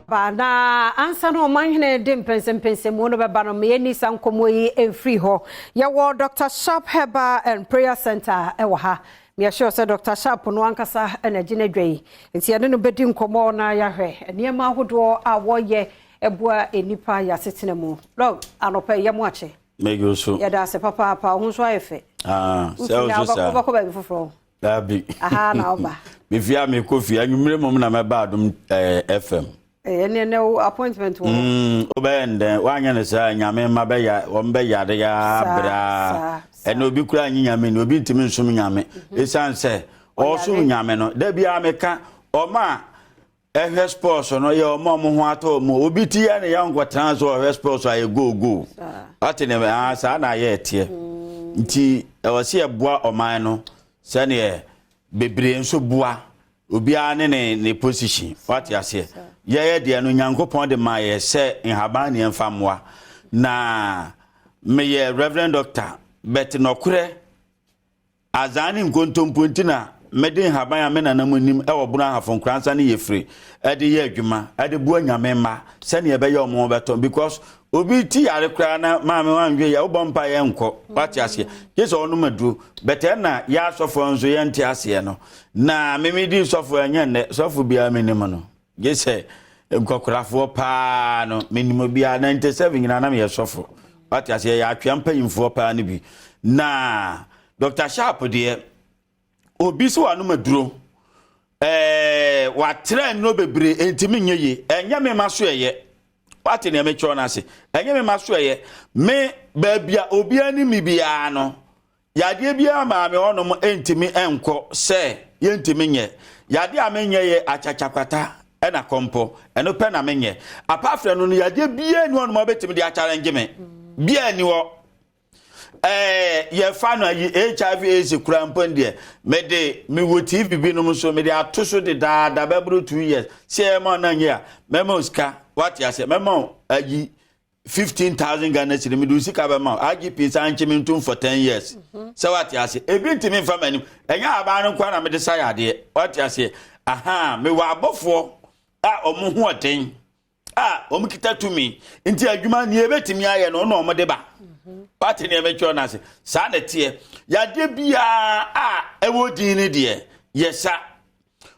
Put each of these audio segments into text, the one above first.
Ba na ansa na ɔmanhene de mpɛnsɛmpɛnsɛmu no bɛba no, ma yɛnni saa nkɔmmɔ yi mfiri hɔ. Yɛwɔ Doctor Sharp Herbal and Prayer Center wɔ ha. Meyɛ sure sɛ Doctor Sharp no ankasa na agye n'adwa yi. Nti yɛne no bɛdi nkɔmmɔ na yɛahwɛ nneɛma ahodoɔ a wɔyɛ boa nnipa yɛn asetena mu. Doc, anɔpa yi, yɛ mo akye. Mɛgye so. Yɛda ase papaapa, wo ho nso ayɛ fɛ. Ah, sɛ wo so saa. Wobɛkɔ baabi foforɔ? Daabi. Aha na woba. Mefie a mekɔ fie, anwummere mmom na mɛba Adom eh, FM. Ɛne ɛnɛ wo appointment wɔ hɔ. Wobɛyɛ ndɛn, woanyɛ no saa nyame mma bɛya, wɔn bɛyare ya braa. Ɛnɛ obi koraa nye nyame ni, obi ntumi nsom nyame. Ɛsiane sɛ ɔsom nyame no, da biara meka, ɔma a ɛhwɛ sports no yɛ ɔma ɔmo ho atɔ ɔmo. Obi ti yɛ ne yɛ nkɔtena so ɔhwɛ sports a yɛ go go. Wate ne ah, saa na ayɛ ɛteɛ. Nti ɛwɔ sɛ yɛboa ɔman no sɛneɛ bebree nso boa obiara ne ne ne position. Wate aseɛ? Yɛyɛ deɛ no Nyankopɔn de maa yɛ sɛ nhaban ne yɛmfa mmoa. Na meyɛ reverend doctor, but nɔkorɛ azaa ne nkontompo nti na mede nhaban a me nana mu nim ɛwɔ Bono Ahafo Nkoransa ne Yɛfiri ɛde yɛ adwuma ɛde boa Nyame mma sɛnea ɛbɛyɛ ɔmo bɛtɔ, because obi ti yare koraa na maame wanhwɛ yɛ wobɔ mpa yɛ nkɔ. Wate aseɛ? Gye sɛ ɔnom aduro bɛtɛ na yɛ asɔfoɔ nso yɛnte aseɛ no. Na meme di sɔfo ɛnyɛ nnɛ, sɔfo biara menim no, gye sɛ nkɔkorafoɔ paa no menim obiara. 97 nyinaa na meyɛ sɔfo. Wate aseɛ? Yɛ atwea mpanyimfoɔ paa no bi. Na Dr Sharp deɛ, obi sɛ wanom aduro watrɛ nnuro bebree ntumi nyɛ yie, ɛnyɛ me ma so ɛyɛ. Wate nea mekyerɛ no ase? Ɛnyɛ me ma so ɛyɛ. Me baabi a obiara ne mi biara no, yadeɛ biara maame hɔnom ntumi nkɔ sɛ yɛntumi nyɛ. Yadeɛ a menyɛ yɛ akyakyakwata ɛna kɔmpɔ, ɛno pɛ na menyɛ. Apart from no no, yadeɛ biara ni hɔnom a wobɛtumi de achallenge me biara ni hɔ. Yɛfa no ayi HIV AIDS kura mpo deɛ, mede mewɔ TV binom nso mede ato so de daada bɛboro 2 years sɛ ɛma no nyɛ a, mɛma wo sika. Wate aseɛ? Mɛma wo ayi 15,000 Ghana cedi, mede wo sika bɛma wo. IGP san nkye me ntom for 10 years sɛ wate aseɛ, ebi ntumi mfa m'anim. Ɛnyɛ abaa no nkoa na mede sa yɛ adeɛ. Wate aseɛ? Aha mewɔ abɔfoɔ a ɔmo ho ɔden a wɔn kita tumi, nti adwuma nea ebetumi ayɛ no na wɔn de ba. Wate nea ɛmɛtwerɛ no ase? Saa na ɛteɛ. Yadeɛ biara a ɛwɔ din no deɛ, yɛsa.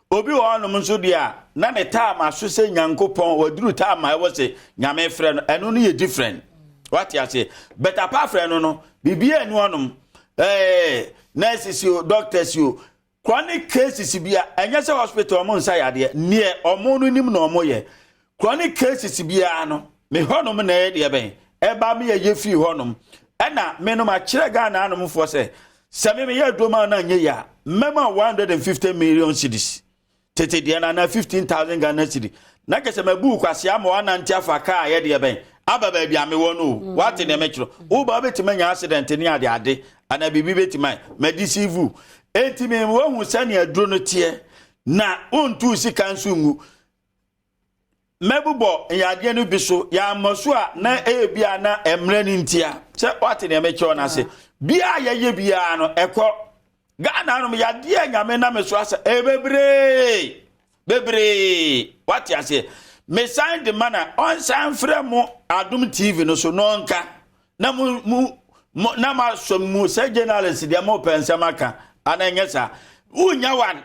Obi wɔ hɔnom nso deɛ a na ne taama so sɛ Nyankopɔn waduru taama ɛwɔ sɛ Nyame frɛ no, ɛno no yɛ different. Wate aseɛ? But apart from no no, biribiara ni hɔnom. Nurses o, doctors o, chronic cases bi a ɛnyɛ sɛ hospital ɔmo nsa yadeɛ, neɛ ɔmo no nim na ɔmo yɛ chronic cases biara no, me hɔnom na ɛyɛ deɛ bɛn ɛba me yɛ fii hɔnom. Ɛna me no makyerɛ Ghana anomfoɔ sɛ sɛ me meyɛ aduro na nyɛ yie a, mɛma 150 million cedis tete deɛ no anaa 15,000 Ghana cedi, na kyɛ sɛ mabu kwase ama wanante afa kaa yɛ deɛ bɛn aba baabi a mewɔ no o. Wate deɛ mɛkyerɛ? Woba wobɛtumi anya accident ne ade ade anaa biribi bɛtumi ayɛ madi sivu. Enti me wahu sɛnea aduro no teɛ na wontuu sika nso ngu. Mɛbobɔ yadeɛ no bi so, yɛammɔ so a na ɛyɛ bi a na mmerɛ no ntia sɛ. Wate deɛ mɛkyerɛ no ase? Bia yɛyɛ biara no, ɛkɔ Ghana nom yadeɛ Nyame na me so asɛ ɛyɛ bebree bebree. Wate aseɛ? Mesan de ma na ɔnsan frɛ mo Adom TV no so na ɔnka na mu mu mo na ma sɔ mu sɛ journalist deɛ mo pɛ nsɛm aka ana ɛnyɛ saa. Wonya one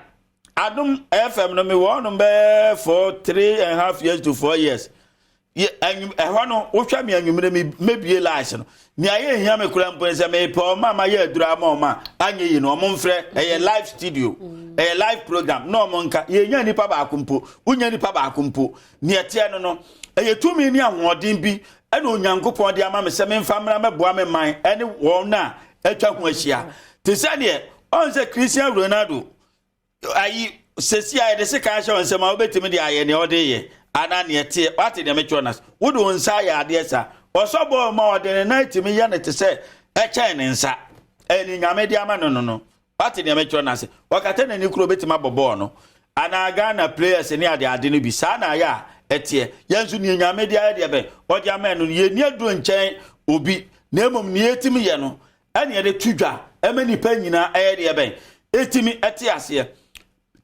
Adom FM no, me wɔ hɔnom bɛyɛ for 3.5 years to 4 years. Ɛhɔ no wohwɛ me anwummerɛ me mɛbie lines no, nea yɛ hia me kora mpo ne sɛ mepɛ ɔma ma yɛ aduro ama ɔma anyɛ yi no, ɔmo mfrɛ. Ɛyɛ live studio, ɛyɛ live program na ɔmo nka. Yɛnya nipa baako mpo, wonya nipa baako mpo. Nea ɛteɛ no no, ɛyɛ tumi ne ahoɔden bi ɛna Onyankopɔn de ama me sɛ memfa mmra mɛboa me man ɛne wɔn a atwa ho ahyia, te sɛ deɛ ɔn sɛ Cristiano Ronaldo ayi sɛsi a yɛde sika ahyɛ wɔn nsɛm a wobɛtumi de ayɛ nea ɔde yɛ anaa nea ɛteɛ. Wate deɛ mekyerɛ no ase? Wode wo nsa ayɛ adeɛ sa ɔsɔ bɔɔl ma ɔde ne nan tumi yɛ no te sɛ ɛkyɛn ne nsa, ɛne Nyame de ama no no no. Wate deɛ mekyerɛ no ase? Ɔkata n'ani kuro obɛtumi abɔ bɔɔl no anaa Ghana players ne ade ade no bi saa na ayɛ a ɛteɛ. Yɛn nso nea Nyame de ayɛ deɛ bɛn ɔde ama no no, yɛnni aduro nkyɛn obi, na mmom nea yɛtumi yɛ no ɛne yɛde to dwa ɛma nipa nyinaa ɛyɛ deɛ bɛn ɛtumi ɛte aseɛ.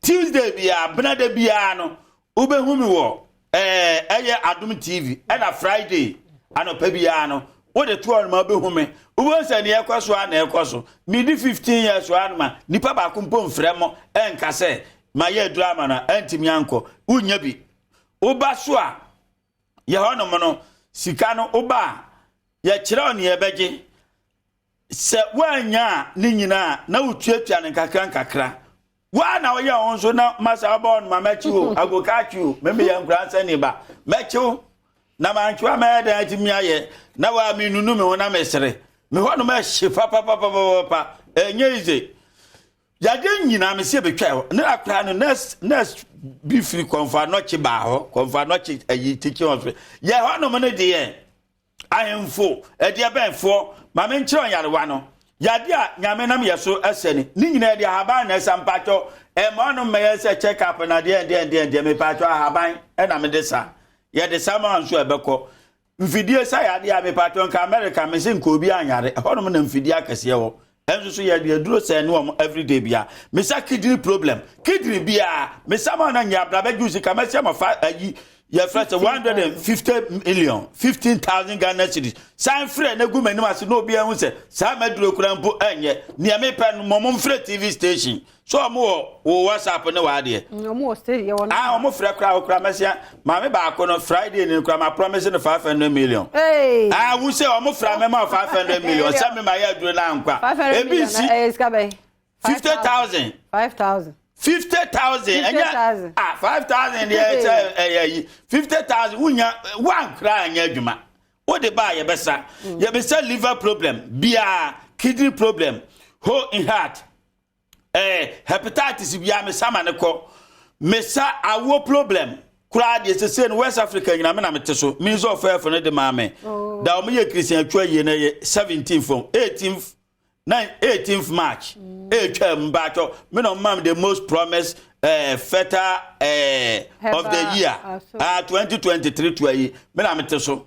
Tuesday biara, benada biara no, wobɛhu mi wɔ Ɛɛ ɛyɛ Adom TV ɛna Friday anɔpa biara no wode to ɔnoma wobɛhu me. Wobɛhu sɛ neɛ ɛkɔ so a na ɛkɔ so. Medi 15 years so anoma nipa baako mpo mfrɛ mo ɛnka sɛ mayɛ aduru ama no a ɛntumi ankɔ. Wonnya bi. Woba so a yɛ hɔnom no sika no woba a yɛkyerɛ wo neɛ ɛbɛgye. Sɛ woannya a ne nyinaa na wotuatua no nkakra nkakra. Woa na woyɛ wo nso na masa wobɔ no ma mɛkye o agoka akye o memeyɛ nkora nsɛne ba mɛkye wo na mankye wa mɛyɛ dɛn atumi ayɛ na waa menunu me ho na mesere me hɔ nom ɛhye papapapapapa ɛnyɛ ize yadeɛ nyinaa mese bɛtwa hɔ ne akora no nurse nurse bi firi kɔmfo anɔkye baa hɔ kɔmfo anɔkye ayi teaching hospital yɛ hɔ nom no deɛ Ahemfo, ɛdeɛbɛnfoɔ, ma menkyerɛ nyarewa no. Yadeɛ a Nyame nam yɛ so ɛsɛ ni. Ne nyinaa ɛde ahaban na ɛsa mpakyɛw. Ɛmma ɔnom mmɛyɛ sɛ check up na deɛ deɛ deɛ deɛ mepakyɛw ahaban ɛna mede sa. Yɛde sa ma nso ɛbɛkɔ. Mfidie sa yadeɛ a mepakyɛw nka America mese nka obi anyare. Ɛhɔnom na mfidie akɛseɛ wɔ. Ɛnso so yɛde aduro sɛn ne wɔn everyday bia. Mesa kidney problem. Kidney bia. Mesa ma na nyɛ abrabɛ juice ka mɛsɛ ma fa ayi yɛfrɛ sɛ 150 million 15,000 Ghana cedis. San frɛ na gu m'anim ase na obi ahu sɛ saa maduro kura mpo ɛnyɛ. Nea mepɛ no mɔmo mfrɛ TV station. So ɔmo wɔ wo WhatsApp ne w'adeɛ? Ɔmo wɔ station yɛ wɔ Ah, ɔmo frɛ koraa okura mɛsia. Maame baako no Friday ni koraa ma promise no 500 million. Hey. Ah, wo sɛ ɔmo frɛ mɛma 500 million. Sɛ me ma yɛ aduro na ankwa. Ebi nsi. Eh, sika bɛn? 50,000. 5,000. 50,000. Ɛnyɛ ah 5,000 deɛ sɛ ɛyɛ yi. 50,000 wunya one koraa anyɛ adwuma. Wode ba a yɛbɛsa. Yɛbɛsa liver problem, biara, kidney problem, hole in heart. Eh, hepatitis bia me sama ne kɔ. Me sa awo problem koraa deɛ sese no West Africa nyina me na mete so. Me nso ɔfɛɛfo no de maa me. Oh. Da wɔn yɛ Christian atwa yie na yɛ 17 from 18th 9 18th March. Etwa mu baatɔ me na ɔmaa me the most promised fertile of the year. Ah, 2023 to ayi me na mete so.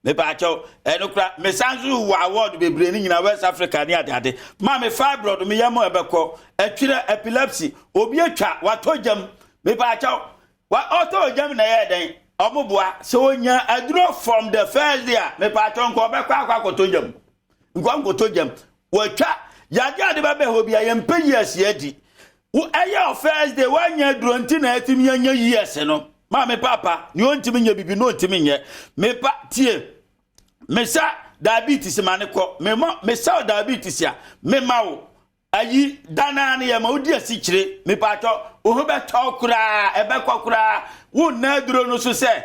Mepaakyɛw, ɛno kora, mesan nso wɔ award bebree ne nyinaa West Africa ne ade ade. Ma me fibroid me yam ɛbɛkɔ, ɛtwerɛ epilepsy, obi atwa, watɔ gyam. Mepaakyɛw, wa ɔtɔ gyam na ɛyɛ dɛn? Ɔmo boa, sɛ onya aduro from the first day a, mepaakyɛw nka ɔbɛkɔ akɔ akɔtɔ gyam. Nka ɔnkɔtɔ gyam. Watwa, yade ade bɛbɛ hɔ bia, yɛmpɛ years adi. Wo ɛyɛ ɔ first day, wanya aduro nti na ɛtumi anya years no. Maame papa, nea ɔntumi nyɛ bibi na ɔntumi nyɛ. Mepa tie. Mesa diabetes ma ne kɔ. Mema mesa diabetes a mema wo. Ayi danaa ne yɛ ma wodi asikyire. Mepatɔ wo ho bɛtɔ koraa, ɛbɛkɔ koraa. Wo nna aduro no so sɛ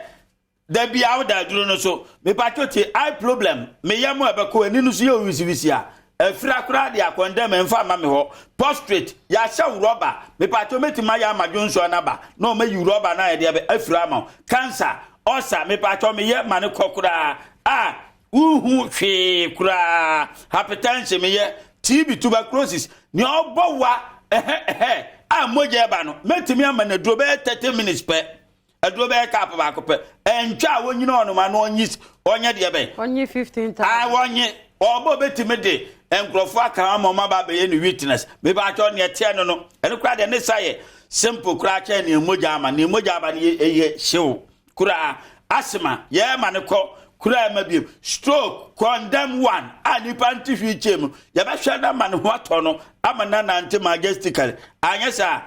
Da biara woda aduro no so. Mepatwo te eye problem me yam a ɛbɛkɔ ani no so yɛ owisiwisi a afira koraa de akɔndɛm ɛmfa mma me hɔ. Prostrate yɛahyɛ wo rɔba mepatwo mɛtumi ayɛ ama dwonsɔ no aba na ɔmayi rɔba no a yɛde abɛ afira ama wo. Cancer, ulcer mepatwo meyɛ ma no kɔ koraa a wonhu hwee koraa. Hypertension meyɛ, TB tuberculosis nea ɔbɔ wa ɛhɛ ɛhɛ a mogya ɛba no mɛtumi ama no aduro bɛyɛ 30 minutes pɛ. Aduro bɛyɛ cup baako pɛ. Ɛntwa a wɔnyina ɔnom ano ɔnyi ɔnyɛ deɛ bɛn. Ɔnye 15,000. Ah wɔnye ɔbɔ obetumi de nkurɔfoɔ aka ama ɔmo aba abɛyɛ ne witness. Mebaakyɛw neɛ ɛteɛ no no ɛno koraa deɛ ne sa yɛ simple koraa kyɛn neɛ mogya ama neɛ mogya aba no yɛ ɛyɛ hyew koraa. Asthma yɛɛma no kɔ koraa ɛma biem. Stroke condemn one a nipa nte hwee kyɛn mu yɛbɛhwɛ no ama ne ho atɔ no ama no anante majestically anyɛ saa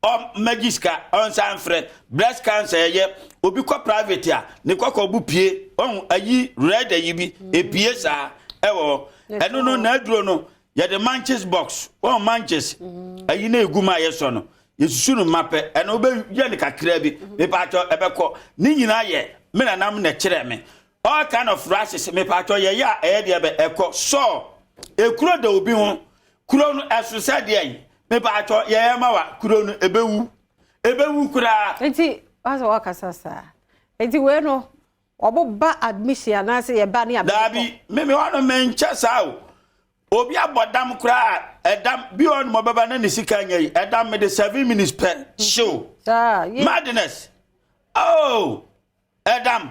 Ɔmmɛgye sika, ɔnsan mfrɛ. Breast cancer ɛyɛ obi kɔ private a ne kɔkɔ bu pie ɔhu ayi red ayi bi epie saa ɛwɔ hɔ. Ɛno no n'aduro no yɛde manches box wɔn manches ayi na egu mu a yɛsɔ no yɛsusu no mma pɛ ɛno wobɛyɛ no kakra bi mepatwɔ ɛbɛkɔ ne nyinaa yɛ me nanam na ɛkyerɛ me all kind of rashes mepatwɔ yɛyɛ a ɛyɛ deɛ bɛ ɛkɔ sɔɔ ekuro da obi ho Kuro no ɛso sɛ deɛn? Mepaatwɔ yɛyɛ ma wa kuro no ɛbɛwu ɛbɛwu koraa. Nti wasɛ wakasa saa nti wei no ɔmo ba admission anaasɛ yɛba ne abɛkɔ. Daabi me me hɔ no menkyɛ saa o obi abɔ dam koraa ɛdam bi hɔ nom ɔbɛba na ne sika nyɛ yi ɛdam mede 7 minutes pɛ hyew madness oh. Ɛdam,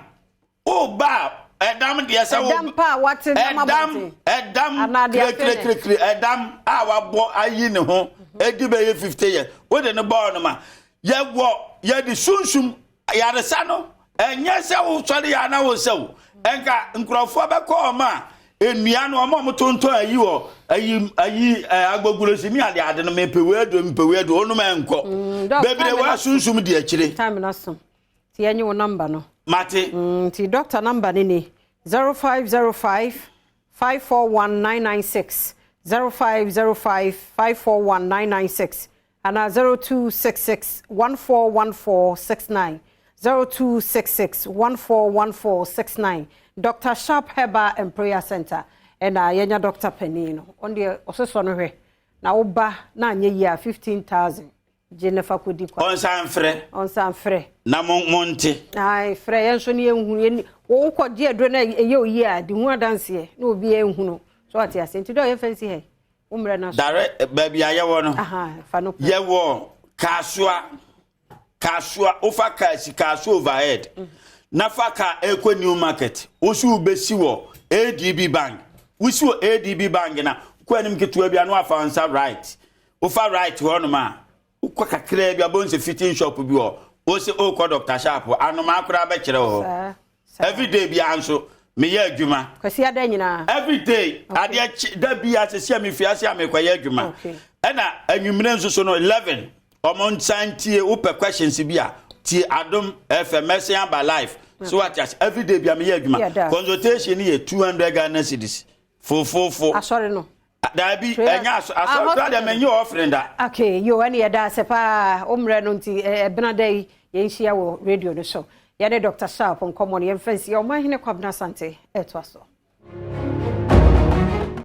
woba a, ɛdam deɛ sɛ wo. Ɛdam pa a wate nam abɔnten. Ɛdam, ɛdam kirekire ɛdam a wabɔ ayi ne ho edi bɛyɛ 50 years. Wode ne bɔɔl no ma. Yɛwɔ yɛde sunsum yaresa no. Ɛnyɛ sɛ wosɔre yɛ ana wo sɛ wo ɛnka nkurɔfoɔ bɛkɔ ɔma a nnua no ɔma ɔmo tontɔn ayi wɔ ayi ayi ɛɛ agboglosi ne ade ade no, mepɛ wei aduro, mepɛ wei aduro, onom ɛnkɔ. Doc, bebree time wɔ na- asunsum di akyire. Time no so nti yɛnye wo number no. Mate. Nti doctor number ne ni: 0505 541 996, 0505 541 996, anaa 0266 141469, 0266 141469. Dr Sharp Herbal and Prayer Center ɛna yɛnya doctor panin no. Ɔno deɛ, ɔsosɔ no hwɛ na woba na anyɛ yie a, 15,000 gye ne fa kɔdi kwa. Ɔnsan frɛ. Ɔnsan frɛ. Na mo monte. Ai, frɛ yɛn nso ne yɛnhu yɛn wokɔ gye aduro na ɛyɛ oyi a de ho adanseɛ na obi ɛnhu no so ɔte ase. Nti dɛ ɔyɛ fɛnsi hɛ wo mmerɛ no so. Dare baabi a yɛwɔ no, aha, fa no pɛ. Yɛwɔ Kasoa. Kasoa, wofa kaa si Kasoa Overhead na fa kaa ɛkɔ New Market, wosi wobɛsi wɔ ADB Bank. Wosi wɔ ADB Bank na kɔ anim ketewa bi a na wafa wo nsa right. Wofa right hɔnom a, wokɔ kakraa bi a, bɔhu sɛ fitting shop bi wɔ. Wosi wokɔ Dr Sharp, anomaa koraa bɛkyerɛ wɔ hɔ. Saa saa. Everyday biara nso meyɛ adwuma. Kwasi ada nyinaa. Every day, adeɛ kye da bi asese a mefi ase a mekɔyɛ adwuma. Ɛna anwummerɛ nso so no, 11, ɔmo nsan tie. Wopɛ questions bi a, tie Adom FM, mɛsen aba live so wate ase. Every day bi a meyɛ adwuma. Yeah, consultation no yɛ 200 Ghana cedis fofofo. Asɔre no? Daabi. Prayer- Ɛnyɛ asɔre Ah, kora deɛ, hospital. menye offering da. Okay, yo, ɛne yɛda ase paa wo mmerɛ no. Nti ɛbena da yi yɛnhyia wɔ radio no so, yɛne Dr Sharp nkɔmmɔ no yɛmfa nsi. Ɔmanhene Kwabena Asante ɛtoa so.